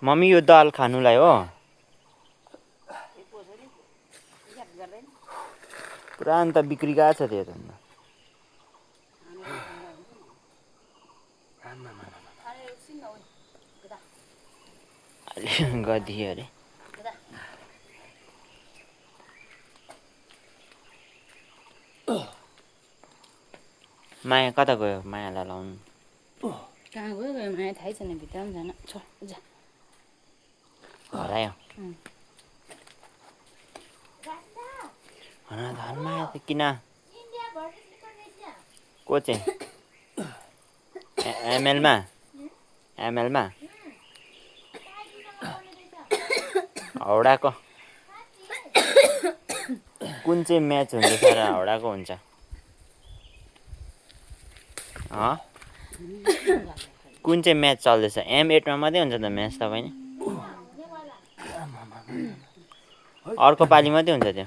mummy यो दाल खानुलाई हो पुरा अन्त बिक्री गएको छ त्यो त गरिदियो अरे माया कता गयो मायालाई लाउनु कहाँ गयो माया थाहै छैन भित्र पनि जान छोड जा हरायो माया त किन को चाहिँ एमएलमा हाउडाको कुन चाहिँ म्याच हुन्छ तर हाउडाको हुन्छ कुन चाहिँ म्याच चल्दैछ M8मा मात्रै हुन्छ त म्याच त बहिनी अर्को पालि मात्रै हुन्छ त्यो